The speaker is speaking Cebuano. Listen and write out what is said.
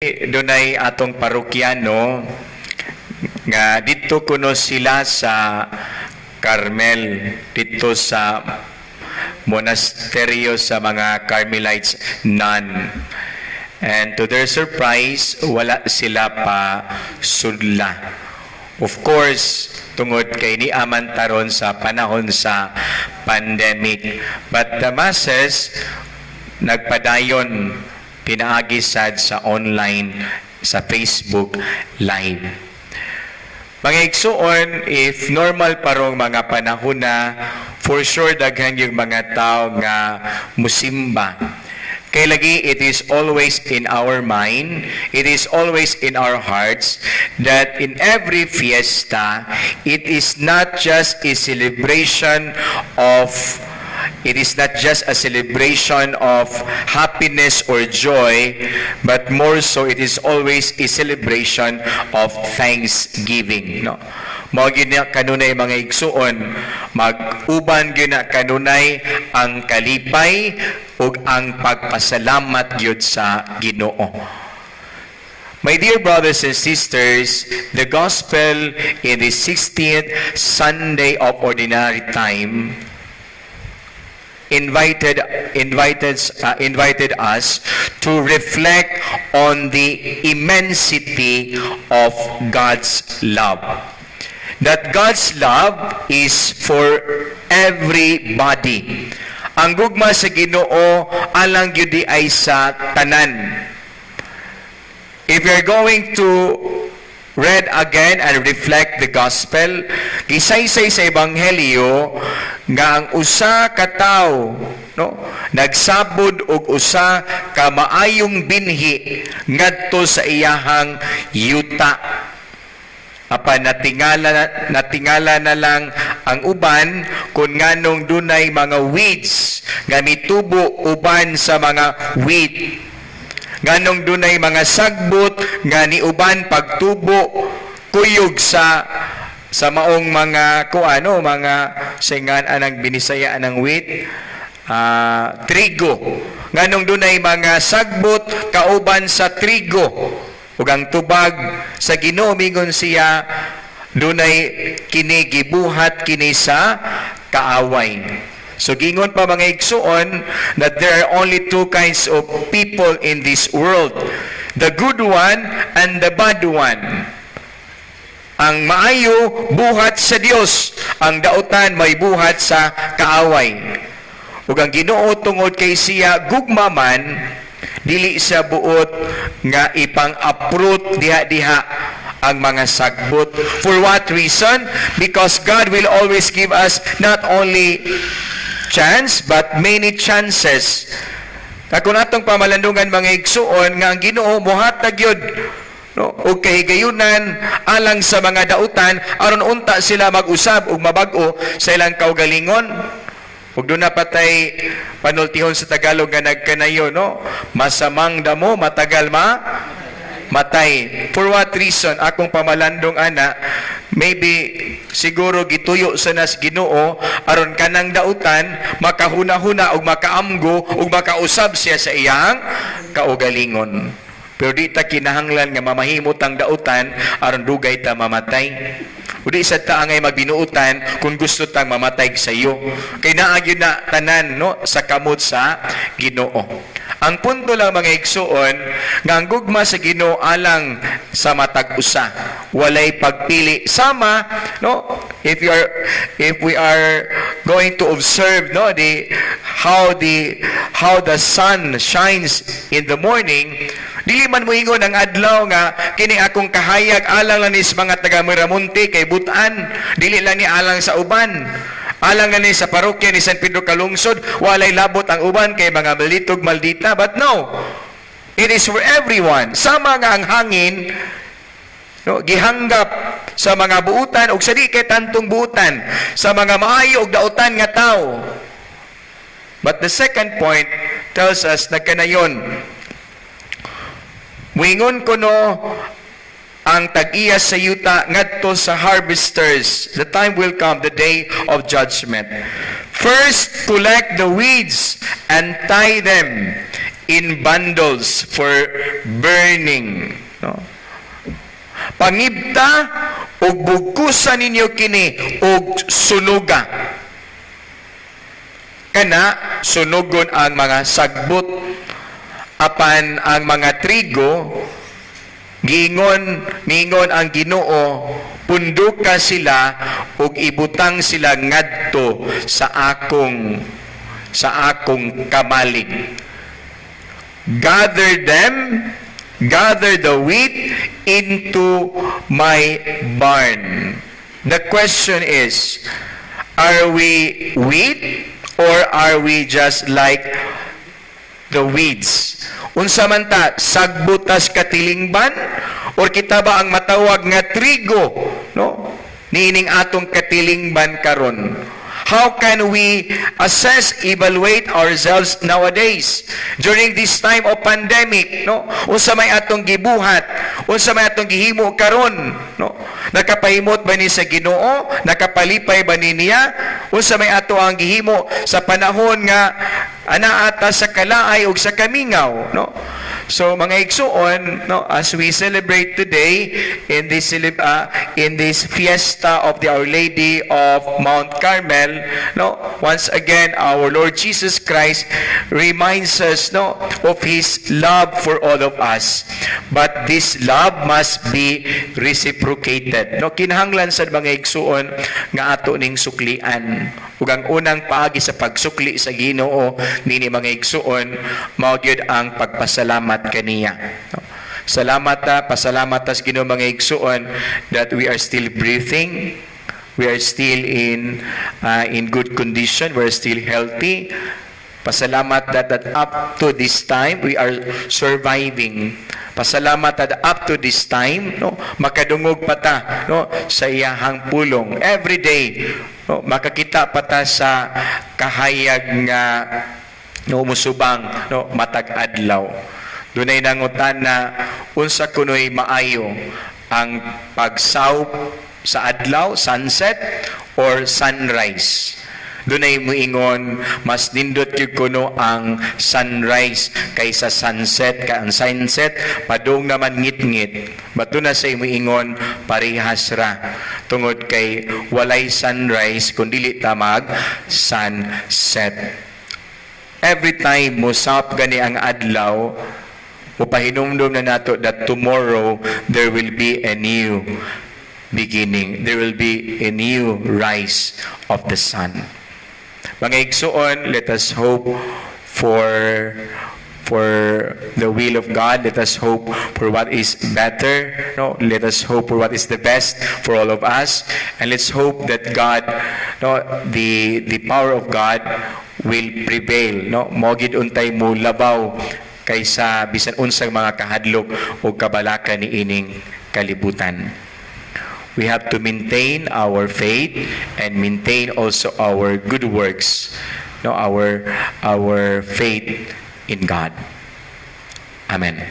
Dunay atong parokyano nga didto kuno sila sa Carmel, didto sa monasteryo sa mga Carmelites nun. And to their surprise, wala sila pa sudla. Of course, tungod kay naa man ta ron sa panahon sa pandemic. But the masses nagpadayon pinaagi sad sa online, sa Facebook Live. Mga igsuon, if normal pa rong mga panahon na, for sure daghan yung mga tao nga musimba. Kay lagi it is always in our mind, it is always in our hearts that in every fiesta, it is not just a celebration of happiness or joy, but more so it is always a celebration of thanksgiving. No? Mao gyud na kanunay, mga igsuon, mag-uban gyud na kanunay ang kalipay ug ang pagpasalamat gyud sa Ginoo. My dear brothers and sisters, the gospel in the 60th Sunday of Ordinary Time invited us to reflect on the immensity of God's love. That God's love is for everybody. Ang gugma sa Ginoo alang gyud ay sa tanan. If you're going to read again and reflect the gospel, gisaysay sa ebanghelyo nga ang usa ka tawo, no, nagsabod og usa ka maayong binhi ngadto sa iyahang yuta. Apan natingala na lang ang uban kung nganong dunay mga weeds nga mitubo uban sa mga wheat. Nganong dunay mga sagbot nga niuban pagtubo kuyog sa maong mga kuano, mga singan anang Binisaya anang wheat, trigo. Nganong dunay mga sagbot kauban sa trigo? Ug ang tubag sa Ginoo, mingon siya, dunay kini gibuhat kini sa kaaway. So gingon pa, mga igsuon, that there are only two kinds of people in this world: the good one and the bad one. Ang maayo buhat sa Dios, ang dautan may buhat sa kaaway. Ug ang Ginoo, tungod kay siya gugma man, dili siya buot nga ipang-uproot diha-diha ang mga sagbot. For what reason? Because God will always give us not only chance but many chances. Kung atong pamalandungan, mga igsuon, nga ang Ginoo mohatag yun, no, og kahigayunan alang sa mga dautan aron unta sila mag-usab ug mabag-o sa ilang kaugalingon. Ug duna pa tay panultihon sa Tagalog nga nagkanayo, no? Masamang damo, matagal mamatay. For what reason? Akong pamalandong ana, maybe siguro gituyo sa nas Ginoo aron kanang dautan makahuna-huna ug makaamgo ug makausab siya sa iyang kaugalingon. Pero di ta kinahanglan nga mamahimot ang dautan aron dugay ta mamatay. O di sa ta angay magbinuutan kung gusto tang mamatay sa iyo. Kay naa gyud na tanan, no, sa kamot sa Ginoo. Ang punto lang, mga igsuon, nga ang gugma sa Ginoo alang sa matag usa. Walay pagpili. Sama, no, if we are going to observe, no, the how the sun shines in the morning, dili man moingon ang adlaw nga kini akong kahayag alang lang ni sa mga taga Miramonte kay butan, dili lang ni alang sa uban. Alang lang ni sa parokya ni San Pedro Calungsod, walay labot ang uban kay mga malitog maldita. But no, it is for everyone. Sama nga ang hangin, no, gihanggap sa mga buutan ug sa di kay tantong buutan, sa mga maayo ug dautan nga tao. But the second point tells us na kanayon muingon kuno ang tag-iya sa yuta ngadto sa harvesters. The time will come, the day of judgment. "First collect the weeds and tie them into bundles in bundles for burning." No? "Pangibta ug bugkusa ninyo kini ug sunuga." Kana sunugon ang mga sagbot, apan ang mga trigo, giingon, niingon ang Ginoo, "Punduka sila ug ibutang sila ngadto sa akong kamalig." Gather them, gather the wheat into my barn. The question is, are we wheat or are we just like the weeds? Unsa man ta, sagbot tas katilingban or kita ba ang matawag nga trigo, no? Niining atong katilingban karon. How can we assess, evaluate ourselves nowadays during this time of pandemic, no? Unsa may atong gibuhat? Unsa may atong gihimo karon, no? Nakapahimot ba ni sa Ginoo? Nakapalipay ba ni niya? Unsa may ato ang gihimo sa panahon nga anaa ta sa kalaay ug sa kamingaw, no? So mga igsuon, no, as we celebrate today in this fiesta of the Our Lady of Mount Carmel, no, once again our Lord Jesus Christ reminds us, no, of his love for all of us. But this love must be reciprocated. No, kinahanglan sa mga igsuon nga ato ning suklian. Ug ang unang paagi sa pagsukli sa Ginoo nini, mga igsuon, mao gyud ang pagpasalamat kaniya. No? Salamat ta, pasalamat ta sa Ginoo, mga igsuon, that we are still breathing, we are still in good condition, we are still healthy. Pasalamat that up to this time we are surviving. Pasalamat that up to this time, no, makadungog pa ta, no, sa iyahang pulong every day, no, makakita pa ta sa kahayag nga, no, musubang, no, matag adlaw. Dunay nangutana unsa kuno'y maayo, ang pagsawp sa adlaw, sunset or sunrise. Dunay muingon, mas nindot gyud kuno ang sunrise kaysa sunset, kay ang sunset padung naman ngit-ngit. But duna say muingon, parehas ra tungod kay walay sunrise kung dili ta mag sunset. Every time mosap gani ang adlaw, mupahinumdum na nato that tomorrow there will be a new beginning. There will be a new rise of the sun. Mga igsuon, let us hope for the will of God. Let us hope for what is better. No, let us hope for what is the best for all of us, and let's hope that God, no, the power of God will prevail. No, mao gid untay mo labaw kaysa bisan unsang mga kahadlok o kabalaka niining kalibutan. We have to maintain our faith and maintain also our good works, no, our faith in God. Amen.